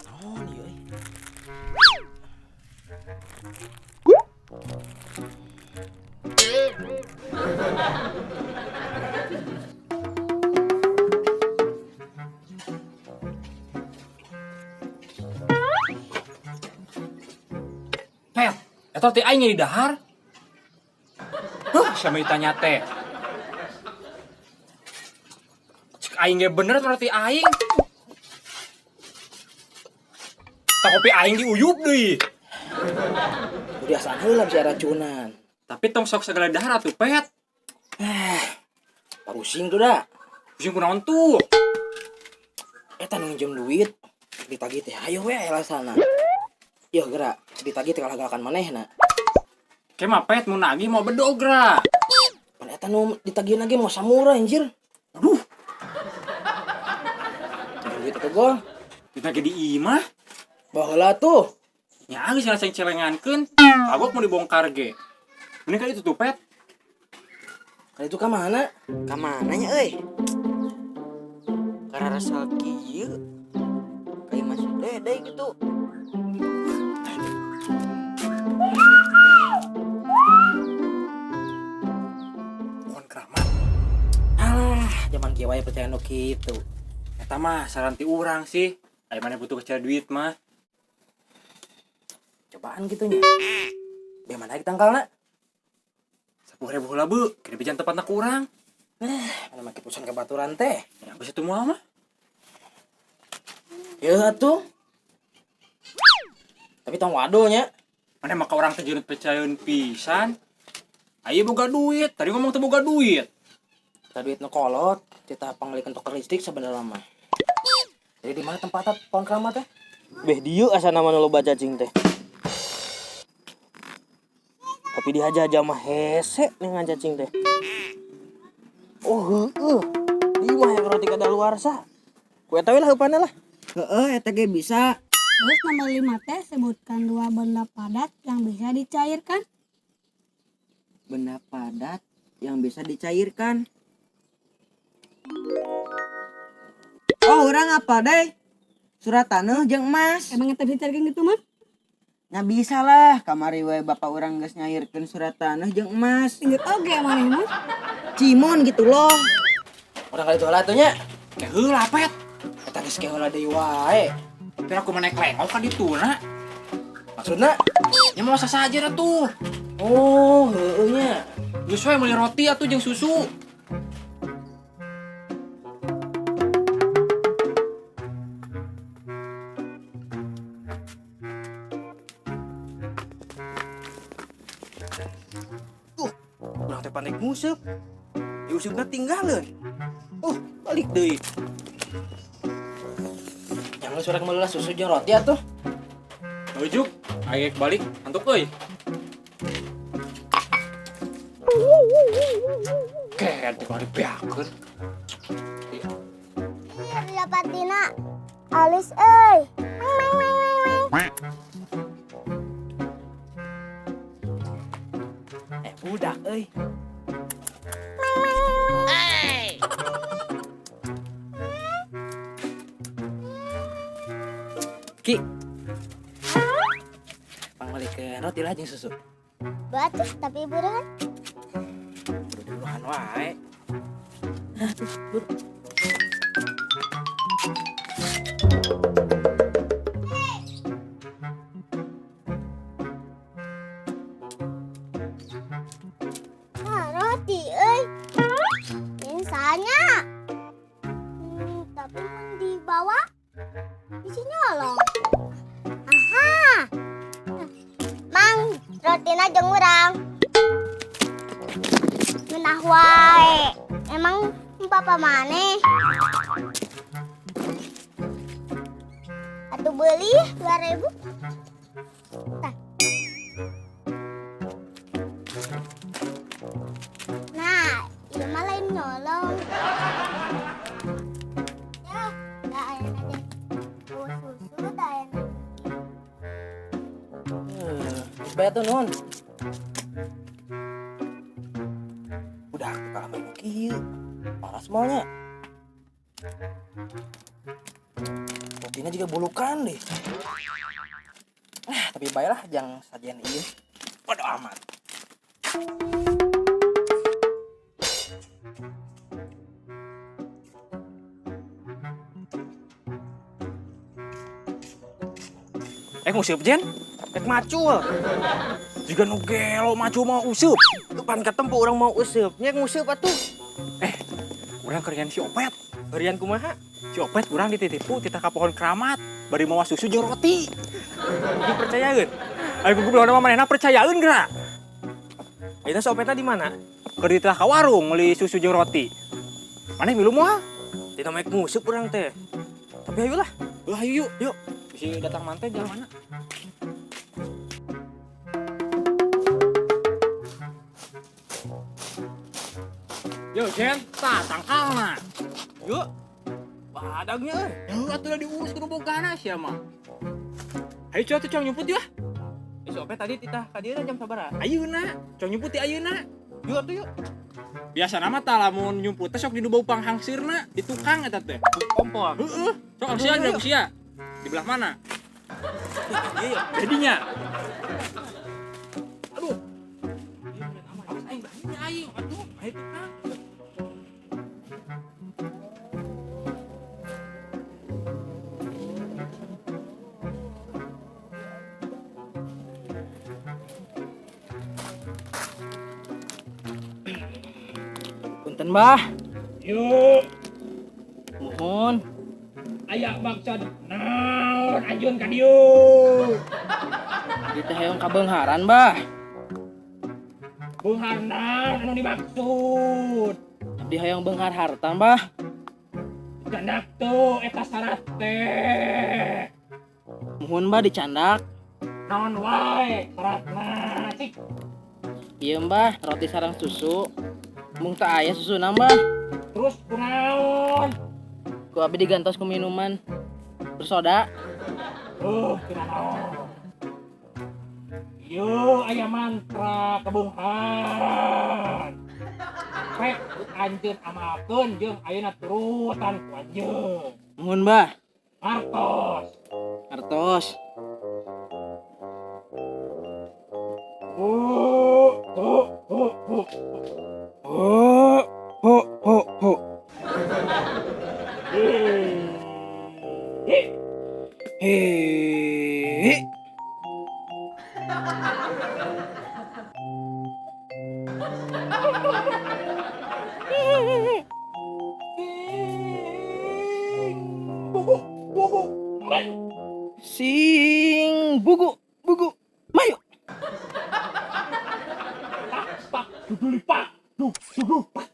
Naon ieu euy? Pet, eta teh aing di dahar. Huh, sama ditanya teh. Cek aing ge bener roti aing. Tak kopi aing diuyup deui. Udah asal heula bisa racunan. Tapi tong sok segala dahar atuh, Pet. Parusing tuh dah. Pusing kunaon tuh? Eta nu nginjem duit ditagih teh hayo we alasana. Yeuh geura ditagih teh kalah-galakan manehna. Ke mah Pet mun nagih mau bedog geura. Pan eta nu ditagih lagi mau samura anjir. Aduh, Minjem duit atuh gol. ditagih di imah. Baheula tuh. Nya geus rasa celengankeun. Kagok mau dibongkar ge. Mending ka itu tuh, Pet. Kali itu ka mana? Ka mana nya euy? Karena kieu kayak masuk dede gitu. Pohon keramat. Alah, zaman kieu wae percaya nu kitu. Eta mah saran ti urang sih. Aya mana butuh kecil duit mah. Cobaan gitu nya. Be mana tangkalna? 10.000 heula beu, kira bejan tempatna kurang. Mana make pusan ka baturan teh. Ya geus itu moal mah. Yeuh atuh. Tapi tong waduh nya. Mana maka orang teh jeung percayaeun pisan. Ayo boga duit, tadi ngomong teu boga duit. Kita duit nu kolot, kita panglikeun toker listrik sebenarnya mah. Jadi di mana tempatnya pohon keramat teh? Beh dieu asana mah nu loba cacing teh. Tapi dihaja-haja mah hese dengan cacing teh. Oh heueuh. Di mah yang roti kadaluarsa. Ku eta we lah heupanna lah. Heeh, eta ge bisa. Terus nomor 5 teh sebutkan dua benda padat yang bisa dicairkan. Benda padat yang bisa dicairkan. Oh, orang apa deh? Surat tanah jeung emas. Emang eta bisa dicairkan gitu mah? Nya bisa lah, kamari we bapak urang geus nyairkeun surat tanah jeung emas. Inget oge maneh mah. Cimon gitu loh. Urang kali itu heula atuh nya. Ke heula, Pet. Eta geus ke heula deui wae. Tapi aku mana klengok ka dituna. Maksudna? Ya mau saja atuh. Oh, heueuh nya. Geus we meuli roti atuh jeung susu. Urang teh panik nguseup. Diusupna tinggalin. Oh, balik deui. Yang geus urang meuli susu jeung roti atuh. Ujuk, ayo balik, antuk euy. Kayak di dibeakeun. Dapat dina alis euy. Meng meng meng meng. Budak euy. Ki. Pangmalikeun roti lah jeung susu. Batu tapi buruan. Buruan wae. Hah, tuh, buru. Ah, roti euy. Misalnya. Tapi mun dibawa bisi nyolong. Aha. Mang, rotina jeung urang. Ngeunah wae. Emang papa maneh? Atuh beli 2.000. Tah. Nah, ieu mah Bae atuh nuhun. Udah aku kalah main kieu. Paras malnya. Rotinya juga bulukan deh. Ah, tapi baiklah jangan sajian ieu. Bodo amat. Nguseup Jen? Rek macul. Jiga nu gelo macul mau useup. Pan katempo urang mau useup. Nya nguseup atuh. Urang kerian si Opet. Heurean kumaha? Si Opet urang dititipu titah ka pohon keramat bari mawa susu jeung roti. Dipercayaeun? Ayo goblok mah manehna percayaeun geura. Ayeuna si Opetna di mana? Keur dititah ka warung meuli susu jeung roti. Maneh milu moal? Dina mah nguseup urang teh. Tapi ayolah. Ulah ayo yuk. Yuk. Bisi datang manten jalan mana? Yo Jen, tah tangkalna. Yuk. Badagnya euy. Yo atuh udah diurus kudu bogana sia mah. Ayo coba tuh cong nyumput yuk. Si Opet tadi titah ka dieu jam sabaraha? Ayeuna, cong nyumput di ayeuna. Yuk atuh yuk. Biasa nama tah lamun nyumput teh sok di nu bau panghangsirna di tukang eta teh. Kompor. Heeh. Sok sia ada sia. Di belah mana? Iya, jadinya. Aduh. Awas aing bahaya aing. Aduh, aing tukang. Punten, Bah. Yuk. Mohon. Aya maksud naon anjeun ka dieu? Abdi teh hoyong kabeungharan, Bah. Beunghar naon anu dimaksud? Abdi hoyong beunghar harta, Bah. Dicandak tuh eta syarat teh. Mohon, Bah, dicandak. Naon wae syaratna cik? Ieu, Bah, roti sareng susu. Mung teu aya susuna, Bah. Terus kunaon? Ku abdi digantos ku minuman bersoda. Kunaon? Yo aya mantra kebeungharan. Rek anjeun amalkeun jeung ayeuna turutan ku anjeun. Mohon, Bah. Artos. Artos. Ho ho ho ho. Ho ho ho ho. He. Sing bugu bugu mayu. Pak pak duduli pak duk duk pak.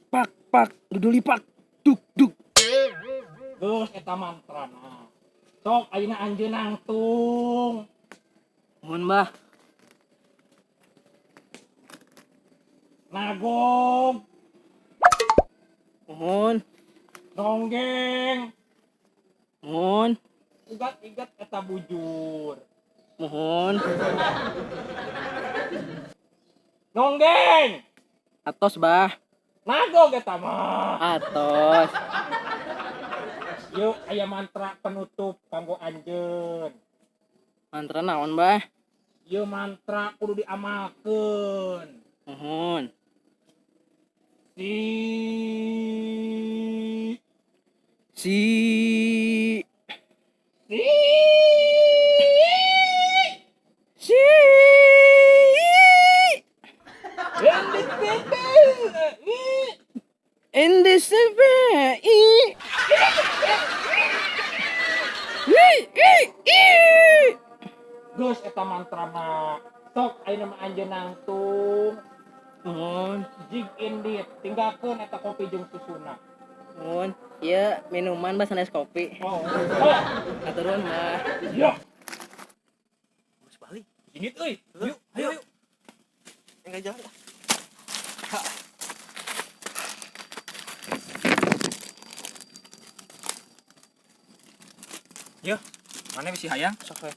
Pak pak duduli pak duk duk. Geus eta mantrana. Sok ayeuna anjeun nangtung. Mohon, Bah. Nagog. Mohon. Ronggeng. Mohon. Ugat-igat eta bujur. Mohon. Nonggeng. Atos, Bah. Nagog eta mah. Atos. Yuk aya mantra penutup kanggo anjeun. Mantra naon, Bah? Ieu mantra kudu diamalkeun. Mohon. Si Si Si Si In this I Geus eta mantra mah. Sok ayeuna mah anjeun nangtung. Mohon. Jig indit, tinggalkeun eta kopi jeung susuna. Mohon. Ieu minuman bah sanes kopi. Oh. Oh. Atur nuhun, Bah. Yo. Geus balik. Indit euy. Yuk, ayo. Ayo. Enggak jalan ah. Yo, mana bisi hayang? Sok we.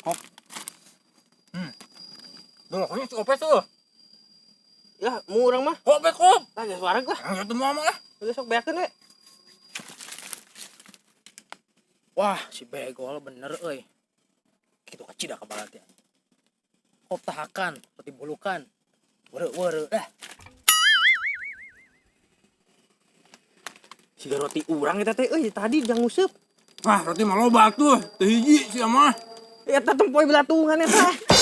Hop. Duh, pokoknya si Opet tuh. Ya, mu urang mah. Kok Opet kok? Lah geus wareg lah. Yang itu mau lah. Geus sok beakeun we. Wah, si begol bener euy. Kitu kacida ka teh. Kop tahakan, roti bulukan. Weureu-weureu dah. Siga roti urang eta teh euy tadi jang nguseup. Ah, roti mah loba tuh. Teu hiji sia mah. Eta tempoe belatungan eta.